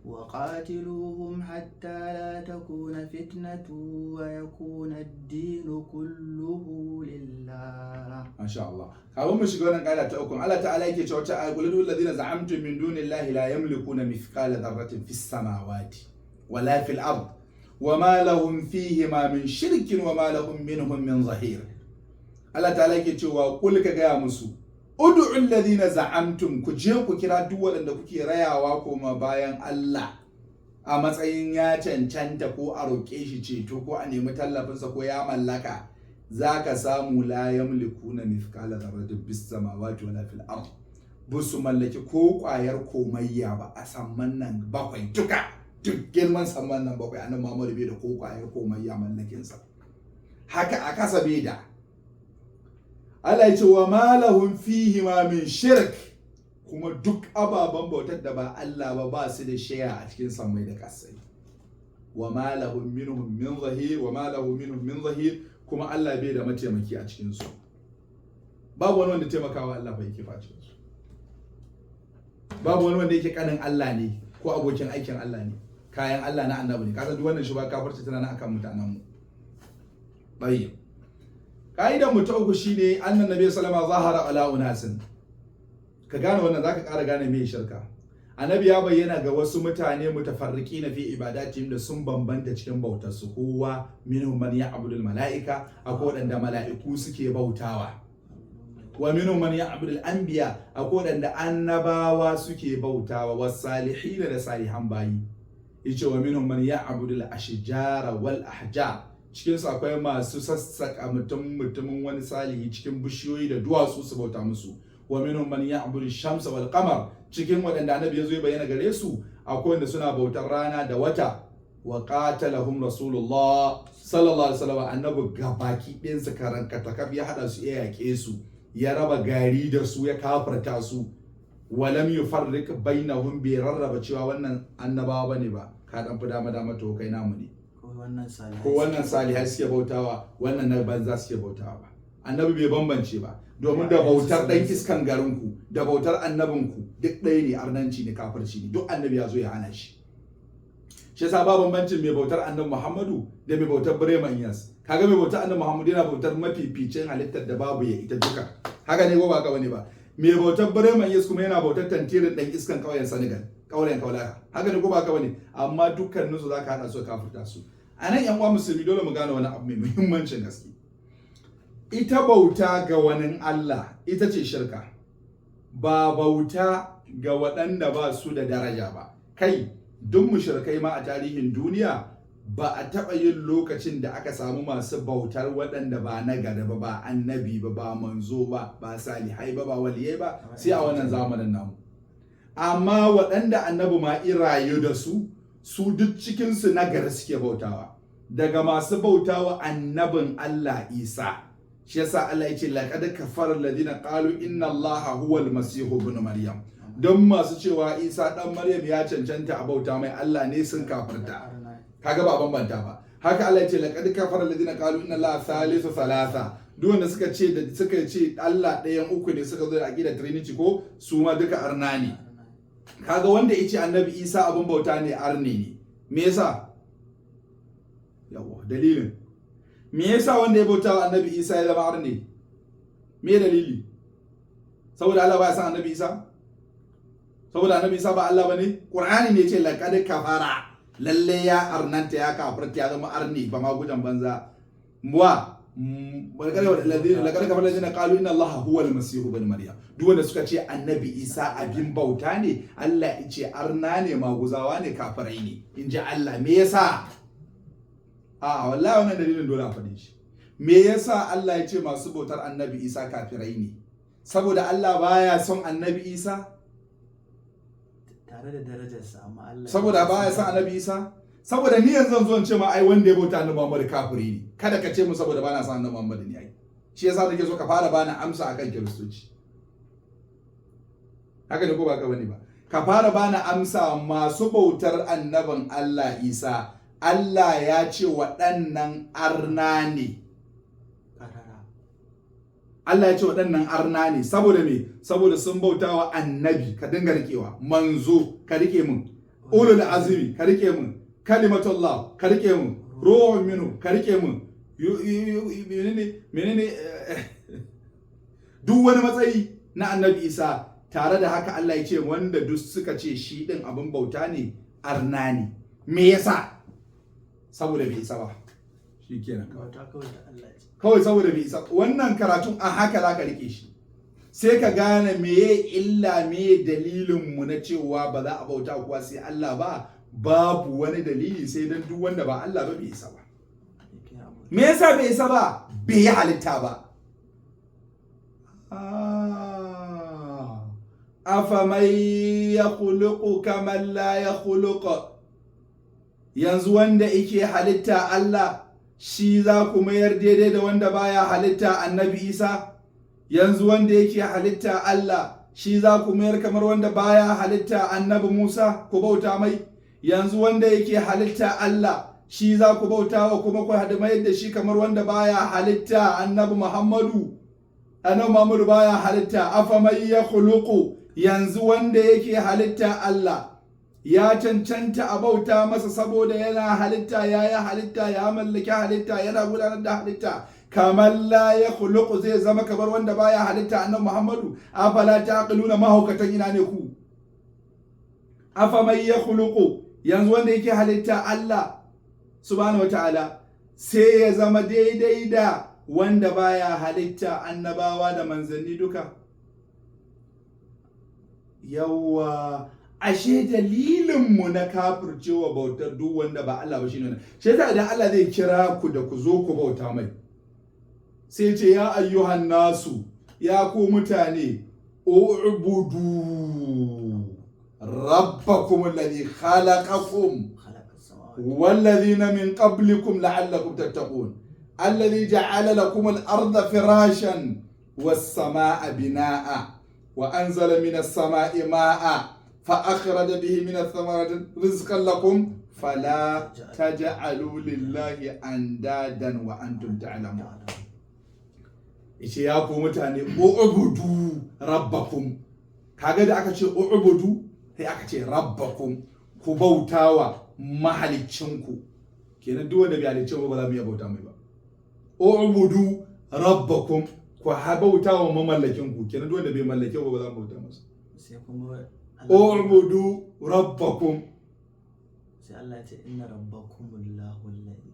Speaker 2: وقاتلوهم حتى لا تكون فتنة ويكون الدين كله لله.
Speaker 1: Masha Allah. Kafin mu shiga wannan ƙa'ida ta uku, Allah ta'ala yake cewa ta qul lil ladina za'amtum min dunillahi la yamlikuna mithqala dharratin fis samawati wala fil ard wama lahum fihima min shirkin wama lahum minhum min zahir. Allah ta'ala yake cewa qul, ka gaya musu, ud'u alladhina za'amtum, ku je ku kira duk waɗanda kuke rayawa koma bayan Allah a matsayin ya cancanta ko a roƙe shi ceto ko a nemi tallafinsa ko ya mallaka, za ka samu la yamlikuna mithqala dharratin bis samawati wala fil ard, ba su mallaki ko ƙwayar komayya ba a samman nan bakwai duka, duk girman samman nan bakwai, annabi Muhammadu bai da ko ƙwayar komayya mallakinsa, haka a kasa bai da. Allah ya ce wa ma lahum fihi ma min shirk, kuma duk ababen bautar da ba Allah ba ba su da shaya a cikin sammai da kasai. Wa ma lahum minhum min zahir, wa ma lahum minhum min zahir, kuma Allah bai da mataimaki a cikin su, babu wani wanda taimakawa Allah bai yake cikin su, babu wani wanda yake kanin Allah ne ko abokin aikin Allah ne, kayan Allah na annabi ne. Kasan duk wannan shi ba kafirci tana nan akan mutanen mu. Tayyib, ka'idan mu ta uku shine annan nabi sallama zahara ala unasin. Ka gane wannan zaka ƙara gane me shirka. Annabi ya bayyana ga wasu mutane mutafarriqina fi ibadatihim, da sun bambanta cikin bautar su. Kowa minhum man ya'budu mala'ika, akwai waɗanda mala'iku suke bautawa, wa minhum man ya'budu al-anbiya, akwai waɗanda annabawa suke bautawa, was salihin, da salihan bayi. Yace wa minhum man ya'budu al-ashjara wal ahjar, cikin su akwai masu sassaka mutum mutumin wani salihi cikin bishiyoyi da duwatsu su bauta musu. Wa minhum man ya'budu shamsa wal qamar, cikin waɗanda annabi ya zo ya bayyana gare su akwai wanda suna bautar rana da wata. Wa qatalahum rasulullah sallallahu alaihi wasallam, annabi gabaki ɗayan su karankatakaf ya hada su, ya yaƙe su, ya raba gari da su, ya kafarta su. Walam yufarriq bainahum, bai rarraba cewa wannan annabawa bane ba, ka dan fi dama dama, to kai namu ne.
Speaker 2: Ko wannan salihai.
Speaker 1: Ko wannan salihai suke bautawa, wannan na banza suke bautawa ba. Annabi bai bambance ba, domin da bautar dan iskan garinku da bautar annabinku duk ɗaya ne, arnanci ne, kafirci ne, duk annabi ya zo ya hana shi. Shi yasa ba bambancin mai bautar annabi Muhammadu da mai bautar Birema Inyas. Kaga mai bautar annabi Muhammadu yana bautar mafificin halittar da babu ya ita duka, haka ne ko ba haka bane ba? Mai bautar Birema Inyas kuma yana bautar tantirin dan iskan ƙauyen Senegal, ƙauyen Kaulaka, haka ne ko ba haka bane? Amma dukkaninsu zaka hada su ka kafirta su. A nan, yan uwa musulmi, dole mu gane wani abu mai muhimmancin gaske. Ita bauta ga wani Allah ita ce shirka, ba bauta ga waɗanda ba su da daraja ba. Kai, duk mushrikai ma a tarihin duniya ba a taɓa yin lokacin da aka samu masu bautar waɗanda ba na gari ba, ba annabi ba, ba manzo ba, ba salihai ba, ba waliyai ba, sai a wannan zamanin namu. Amma waɗanda annabi ma irayu da su, su duk cikinsu na gari suke bautawa, daga masu bautawa annabin Allah Isa. Shi yasa Allah ya ce: "Laqad kafara alladhina qalu inna Allaha huwal masihu ibn Maryam." Don masu cewa Isa dan Maryam ya cancanta a bauta mai, Allah ne, sun kafirta. Kaga ba bambanta ba. Haka Allah ya ce: "Laqad kafara alladhina qalu inna Allaha thalithu thalatha." Duk wanda suka ce Allah ɗayan uku ne, suka zo da aqidar Trinity ko, su ma duka arna ne. Kaga wanda yace annabi Isa abin bauta ne, arne ne. Me yasa? Yawa, dalilin me yasa wanda ya bauta wa annabi Isa ya zama arne? Me dalili? Saboda Allah baya san annabi Isa? Saboda annabi Isa ba Allah bane? Qur'ani ne ce: "Laqad kafara", lalle ya arnanta, ya kafirta, ya zama arni, ba ma gujan banza wa. Laqad kafara alladhina qalu inna Allaha huwa al-masih ibn Maryam. Duk wanda suka ce annabi Isa abin bauta ne, Allah ya ce arna ne, maguzawa ne, kafirai ne, in ji Allah. Me yasa? A wallahi wannan dalilin dole a faɗi shi. Me yasa Allah ya ce masu bautar annabi Isa kafirai ne? Saboda Allah baya son annabi Isa?
Speaker 2: Tare da darajarsa, amma Allah
Speaker 1: Saboda baya son annabi Isa? Saboda ni yanzu zan zo in ce ma ai wanda ya bauta annabi Muhammad kafiri ne, kada ka ce mu saboda bana son annabi Muhammad ne ai. Shi yasa nake so ka fara bani amsa akan Kiristoci, haka ne ko ba ka bane ba? Ka fara bani amsa, masu bautar annabin Allah Isa, Allah ya ce waɗannan arna ne.
Speaker 2: Karara.
Speaker 1: Allah ya ce waɗannan arna ne saboda me? Saboda sun bautawa annabi, ka dinga rikewa, manzo, ka rike mun, ulul azmi, ka rike mun, kalimatullah, ka rike mun, ruhun minhu, ka rike mun, menene menene, duk wani matsayi na annabi Isa. Tare da haka Allah ya ce wanda duk suka ce shi din abin bauta ne, arna ne. Me yasa? Saboda bai isa ba. Shikenan kawai.
Speaker 2: Bauta kawai ta Allah ce.
Speaker 1: Kawai saboda bai isa. Wannan karatun a haka za ka rike shi, sai ka gane meye illa, meye dalilin mu na cewa ba za a bauta kuwa sai Allah ba. Babu wani dalili sai dan duk wanda ba Allah ba bai isa ba.
Speaker 2: Yake abu.
Speaker 1: Me yasa bai isa ba? Bai yi halitta ba. Ah. Afaman yakhluqu kaman la yakhluqu? Yanzu wanda yake halitta, Allah, shi za ku mayar daidai da wanda baya halitta, annabi Isa? Yanzu wanda yake halitta, Allah, shi za ku mayar kamar wanda baya halitta, annabi Musa, ku bauta mai? Yanzu wanda yake halitta, Allah, shi za ku bauta wa kuma ku mayar da shi kamar wanda baya halitta, annabi Muhammadu? Annabi Muhammadu baya halitta. Afaman yakhluqu, yanzu wanda yake halitta, Allah, ya cancanta a bauta masa saboda yana halitta, ya yi halitta, ya mallaki halitta, yana gudanar da halitta, kaman la yakhluqu, zai zama kamar wanda baya halitta, annabi Muhammadu? Afala taqiluna? Mahaukatan ina ne ku? Afaman yakhluqu, yanzu wanda yake halitta, Allah subhanahu wataala, sai ya zama daidai da wanda baya halitta, annabawa da manzanni duka? Yawa, ashe dalilinmu na kafircewa bautar duk wanda ba Allah ba shine wannan. Shi yasa idan Allah zai kira ku da ku zo ku bauta mai, sai ce: "Ya ayyuhan nasu, ya ku mutane, u'budu rabbakum alladhi khalaqakum
Speaker 2: خلق السماوات
Speaker 1: والذين من قبلكم لعلكم تتقون، الذي جعل لكم الأرض فراشا والسماء بناء Wa anzala minas sama'i ma'a fa akhraja bihi minas thamarati rizqan lakum fala taj'alu lillahi andadan wa antum ta'lamun. Yace ya ku mutane, u'budu rabbakum. Kaga da aka ce u'budu, sai aka ce rabbakum, ku bautawa mahaliccinku. Kenan duk wanda bai halicce ba, ba za mu iya bauta mai ba. U'budu rabbakum, ku bautawa mamallakinku. Kenan duk wanda bai mallake ba, ba za mu bauta masa.
Speaker 2: Sai kuma Allah
Speaker 1: U'budu rabbakum.
Speaker 2: Sai Allah ya ce inna rabbakumullahu alladhi.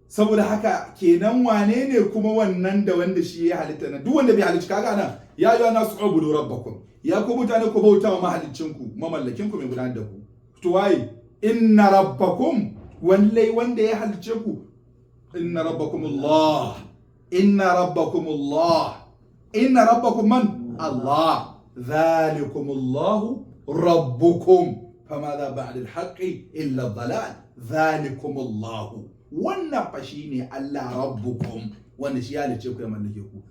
Speaker 1: Saboda haka kenan wane ne kuma wannan da wanda shi ya halitta nan? Duk wanda bai halicci, kaga nan ya yi nasu ubudu rabbakum, ya ku mutane, ku bauta wa mahaliccinku, mamallakinku, mai gudanar da ku. To waye inna rabbakum? Wallai wanda ya halicce ku, inna rabbakum Allah, inna rabbakum Allah, inna rabbakum man? Allah. Dhalikum Allah rabbukum, famadha ba'da al-haqqi illa ad-dalal. Dhalikum Allah, wannan fa shine Allah rabbukum, wanda shi ya halicce ku, ya mallake ku.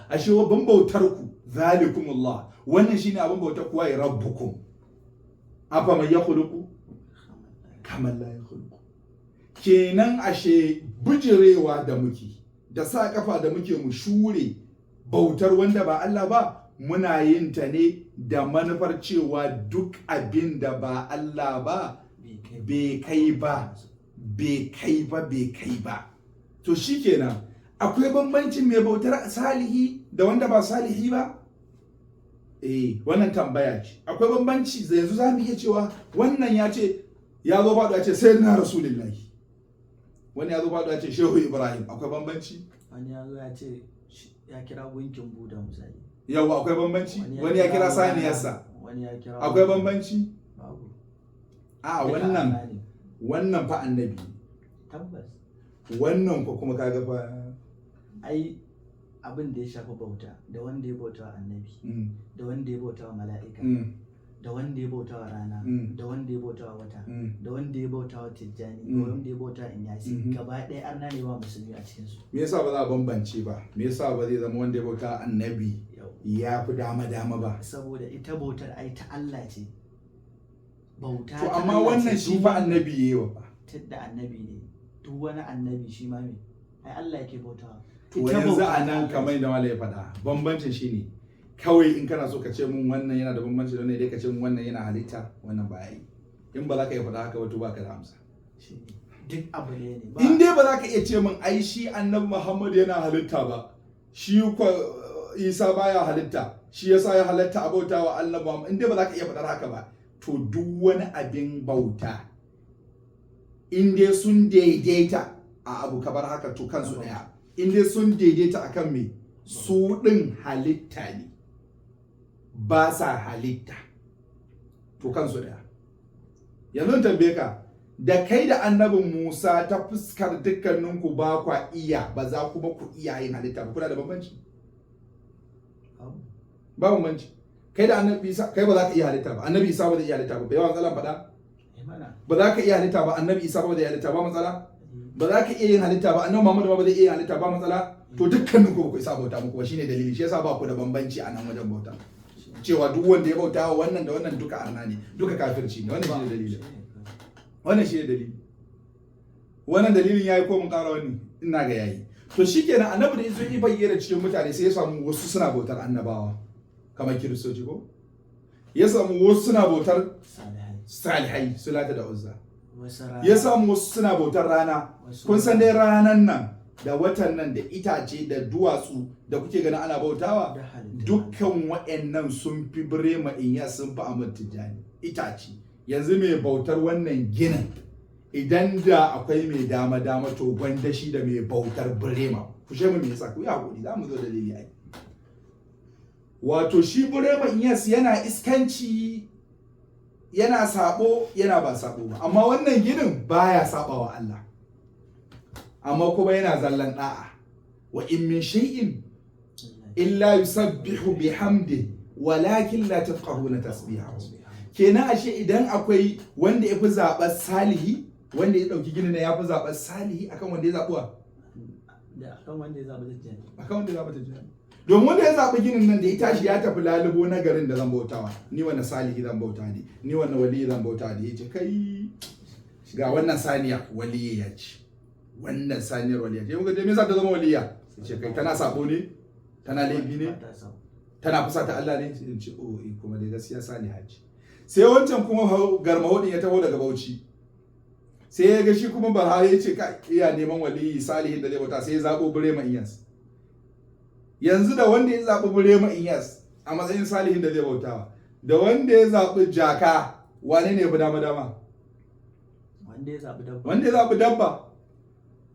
Speaker 1: Ashe babban bautar ku zalikum Allah, wannan shine abin bautar ku, wai rabbukum. Afa man yakhluqu kaman la yakhluqu? Kenan ashe bijirewa da muke da sa kafa da muke mu shure bautar wanda ba Allah ba, muna yin ta ne da manufar cewa duk abin da ba Allah ba bai kai ba, bai kai ba, bai kai ba. To shikenan, akwai bambancin mai bautar salihi da wanda ba salihi ba? Eh, wannan tambaya ce. Akwai bambanci? Yanzu za mu iya cewa wannan ya ce, ya zo faɗo ya ce sai na Rasulullahi, wani ya zo faɗo ya ce Shehu Ibrahim, akwai bambanci?
Speaker 2: Wani ya zo ya ce ya kira gunkin Buda, misali.
Speaker 1: Yawa, akwai bambanci? Wani ya kira saniyarsa.
Speaker 2: Wani ya kira
Speaker 1: Akwai bambanci?
Speaker 2: Babu.
Speaker 1: A
Speaker 2: Duka
Speaker 1: wannan
Speaker 2: Allah ne.
Speaker 1: Wannan fa annabi.
Speaker 2: Tabbas.
Speaker 1: Wannan fa kuma kaga fa.
Speaker 2: Ai abin da ya shafi bauta, da wanda ya bauta wa annabi, da wanda ya bauta wa mala'ika, da wanda ya bauta wa rana, da wanda ya bauta wa wata, da wanda ya bauta wa Tijjani, da wanda ya bauta wa Inyasi, gaba ɗaya arna ne, ba musulmi a cikinsu.
Speaker 1: Me yasa ba za a bambance ba? Me yasa ba zai zama wanda ya bauta annabi
Speaker 2: Yau.
Speaker 1: ya fi dama dama ba?
Speaker 2: Saboda ita bautar ai ta Allah ce, bauta
Speaker 1: To
Speaker 2: ta
Speaker 1: amma
Speaker 2: Allah
Speaker 1: wannan
Speaker 2: ce,
Speaker 1: shi
Speaker 2: duk
Speaker 1: fa annabi yayi wa fa.
Speaker 2: Tunda annabi ne, duk wani annabi shi ma me ai Allah yake bautawa.
Speaker 1: To
Speaker 2: Ita
Speaker 1: yanzu
Speaker 2: bauta
Speaker 1: a
Speaker 2: ta
Speaker 1: nan
Speaker 2: Allah
Speaker 1: kamar
Speaker 2: ce.
Speaker 1: yadda Malam ya faɗa, bambancin shine kawai in kana so ka ce mun wannan yana da bambanci da wannan, dai ka ce mun wannan yana halitta, wannan ba ya yi. In ba za ka iya faɗa haka ba, to ba ka da amsa.
Speaker 2: Shi ne. Duk abu ɗaya ne ba.
Speaker 1: In dai ba za ka iya ce min ai shi Annabi Muhammad yana halitta ba, shi kwa Isa baya halitta, shi yasa ya halatta a bauta wa Annabi Muhammad, in dai ba za ka iya faɗar haka ba, to duk wani abin bauta in dai sun daidaita a abu kamar haka, to kansu ɗaya. In dai sun daidaita akan me su ɗin halitta ne, ba sa halitta, to kansu ɗaya. Yanzu in tambaye ka, da kai da Annabin Musa, ta fuskar dukkaninku ba kwa iya, ba za kuma ku iya yin halitta ba, kuna da bambanci?
Speaker 2: Babu.
Speaker 1: Ba bambanci. Kai da Annabi Isa, kai ba za ka iya halitta ba, Annabi Isa ba zai iya halitta ba, bai yawan matsalan faɗa.
Speaker 2: Eh mana.
Speaker 1: Ba za ka iya halitta ba, Annabi Isa ba zai iya halitta ba, matsala. Ba za ka iya yin halitta ba, Annabi Muhammad ba zai iya yin halitta ba, matsala. To dukkaninku ba ku isa bauta muku ba, shine dalili. Shi yasa ba ku da bambanci a nan wajen bauta, cewa duk wanda ya bauta wa wannan da wannan duka arna ne, duka kafirci ne. Wannan shine dalilin.
Speaker 2: Shi ne.
Speaker 1: Wannan shine dalili. Wannan dalilin yayi ko mun ƙara wani? Ina ga yayi. To shikenan, annabi da yazo yi bayyana cikin mutane, sai ya samu wasu suna bautar annabawa kamar Kiristoci, ko ya samu wasu suna bautar
Speaker 2: Salihai.
Speaker 1: salihai, su Lata da Uzza.
Speaker 2: Wasu rana.
Speaker 1: Ya samu wasu suna bautar rana.
Speaker 2: Wasu
Speaker 1: Kun san dai ranan nan da watan nan da itace da duwatsu da kuke ganin ana bautawa,
Speaker 2: Da halittun.
Speaker 1: dukkan wa'annan sun fi Birema Inya, sun fi Ahmad Tijjani. Itace yanzu, mai bautar wannan ginin, idan da akwai mai dama dama, to gwanda shi da mai bautar Birema. Ku mu me yasa? Ku yi hakuri, za mu zo dalili ai. Wato shi Birema Inyas yana iskanci, yana sabo, yana ba sabo ba, amma wannan ginin baya sabawa Allah, amma kuma yana zallan da'a. Wa in min shay'in illa yusabbihu bihamdi walakin la tafqahuna tasbihahu. Kenan ashe idan akwai wanda ya fi zaɓar salihi, wanda ya ɗauki ginin ya fi zaɓar salihi akan wanda ya zaɓuwa
Speaker 2: Da akan wanda ya zaɓi Tijjani.
Speaker 1: Akan wanda ya zaɓa Tijjani. Domin wanda ya zaɓi ginin nan da ya tashi ya tafi lalubo na garin da zan bautawa, ni wani salihi zan bauta ne, ni wani waliyi zan bauta ne. Ya ce, kai, ga wannan saniya waliyi ya ce, wannan saniyar waliya ce. Muka ce, me yasa ta zama waliya? Ya ce, kai, tana sabo ne, tana laifi ne,
Speaker 2: Ba ta sabo.
Speaker 1: tana fusata Allah ne? Sai in ce, oh eh, kuma dai gaskiya saliha ce. Sai wancan kuma garmaho din ya taho daga Bauchi, sai ya ga shi kuma Barha, ya ce, kai, iya neman waliyi salihin da zai bauta, sai ya zabo Burema Inyas. Yanzu da wanda ya zaɓi Burema Inyas a matsayin salihin da zai bautawa da wanda ya zaɓi jaka, wane ne ya fi dama dama?
Speaker 2: Wanda ya zaɓi dabba.
Speaker 1: Wanda ya zaɓi dabba,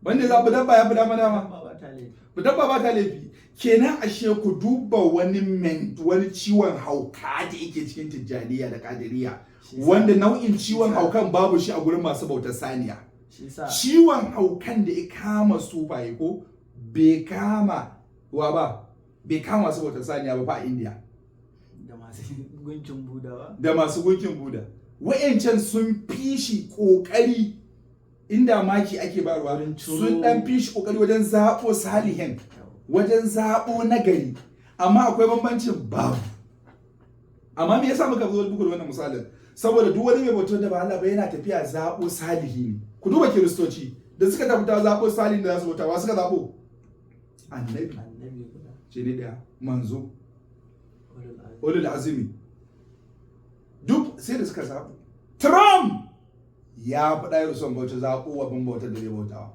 Speaker 1: wanda ya zaɓi dabba ya fi dama dama.
Speaker 2: Dabba ba ta laifi.
Speaker 1: Dabba ba ta laifi. Kenan ashe ku duba wani wani ciwon hauka da yake cikin Tijjaniya da Kadiriya, wanda nau'in ciwon haukan babu shi a gurin masu bautar saniya.
Speaker 2: Shi sa
Speaker 1: Ciwon haukan da ya kama sufaye ko bai kama wa ba, bai kama masu bautar saniya ba fa a India.
Speaker 2: Da masu gunkin Budawa.
Speaker 1: Da masu gunkin Buda. Wa'yancan sun fi shi kokari, inda maki ake bayarwa,
Speaker 2: Wurin ciro-
Speaker 1: sun dan fi shi kokari wajen zaɓo salihin, wajen zaɓo nagari. Amma akwai bambancin? Babu. Amma me yasa muka zo muku da wannan misalin? Saboda duk wani mai bautar da ba Allah ba yana tafiya zaɓo salihi ne. Ku duba Kiristoci da suka tafi ta zaɓo salihin da za su bauta, wa suka zaɓo? Annabi.
Speaker 2: Annabi guda.
Speaker 1: Ce ne ɗaya, manzo.
Speaker 2: Ulul azmi.
Speaker 1: Ulul azumi. Duk sai da suka zaɓo. Trump ya fi ɗaya son bauta zaɓo abin bautar da zai bautawa.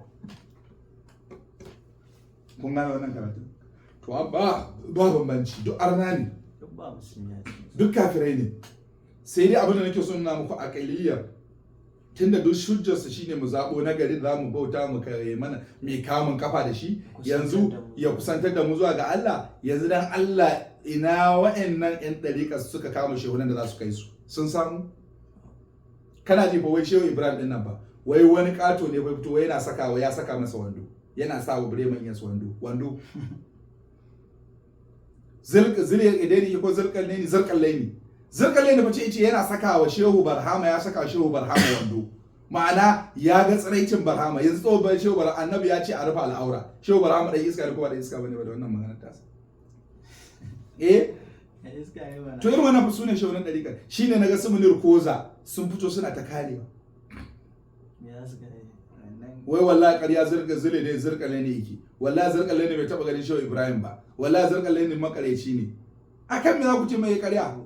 Speaker 1: Kun gane wannan karatu? To amma ba bambanci, duk arna ne.
Speaker 2: Duk ba musulmi a cikin su.
Speaker 1: Duk kafirai ne. Sai dai abin da nake so nuna muku, aqaliyya, tunda duk hujjarsu shine mu zaɓo na gari da za mu bauta mu kare mana mai kamun kafa da shi yanzu ya kusantar da mu zuwa ga Allah. Yanzu dan Allah, ina wa'annan yan ɗariƙa suka kama shehunan da za su kai su? Sun samu? Kana ji fa, wai Shehu Ibrahim din nan fa, wai wani ƙato ne fa fito, wai yana sakawa, ya saka masa wando, yana sa wa Bremen Yas wando, wando zil ideni ko zilkal ne, zilkal laini, zilkal laini fa ce yana saka wa Shehu Barhama, ya saka Shehu Barhama wando, ma'ana ya ga tsiraicin Barhama. Yanzu tsohon Shehu Barhama, Annabi ya ce a rufe al'aura. Shehu Barhama dan iska ne ko ba dan iska bane ba da wannan magana ta sa? Eh.
Speaker 2: Ya iska yi mana.
Speaker 1: To irin wannan fa sune shehunan ɗariƙar. Shine naga su Munir Koza sun fito suna ta karewa.
Speaker 2: Me za su gane wannan?
Speaker 1: Wai wallahi ƙarya zirga zile ne, zirkale ne yake, wallahi zirkale ne bai taɓa ganin Shehu Ibrahim ba, wallahi zirkale ne makareci ne. Akan me za ku ce mai ƙarya?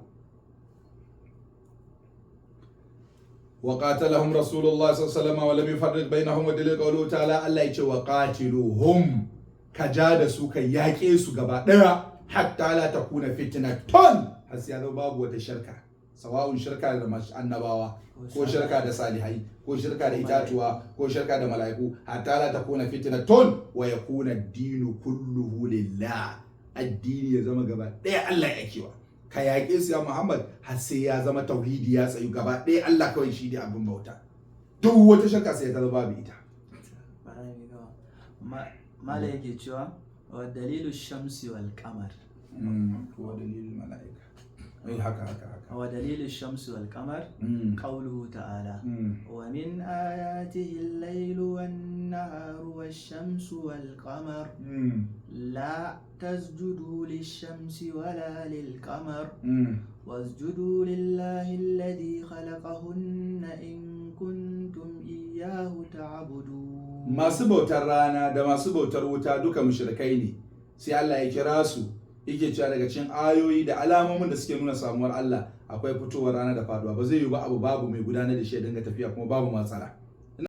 Speaker 1: Wa qatalahum Rasulullah sallallahu alaihi wasallam wa lam yufarriq bainahum, wa dalil qawluhu ta'ala. Allah yace, wa qatiluhum, ka ja da su, ka yaƙe su gaba ɗaya, hatta la takuna fitnatun, har sai ya zama babu wata shirka, sawa'un shirka da annabawa, ko shirka da salihai, ko shirka da itatuwa, ko shirka da mala'iku, hatta la takuna fitnatun wa yakuna ad-dinu kulluhu lillah. Addini ya zama gaba ɗaya Allah ya kewa. Ka yaƙe su ya Muhammad, har sai ya zama tauhidi ya tsayu gaba ɗaya, Allah kawai shi ne abin bauta, duk wata shirka sai ta zama babu ita.
Speaker 2: Bara mu gaba. Mala yake cewa, wa dalilu shamsi wal qamar.
Speaker 1: Ko dalilin mala'ika, eh, haka haka haka.
Speaker 2: Wa dalilu shamsi wal qamar qawluhu ta'ala: ومن آياته الليل والنهار والشمس والقمر لا تسجدوا للشمس ولا للقمر واسجدوا لله الذي خلقهن إن كنتم إياه تعبدون.
Speaker 1: Masu bautar rana da masu bautar wuta duka mushrikai ne. Sai Allah ya kira su, yake cewa daga cikin ayoyi da alamomin da suke nuna samuwar Allah akwai fitowar rana da faduwa. Ba zai yi ba abu babu mai gudanar da shi ya dinga tafiya kuma babu matsala.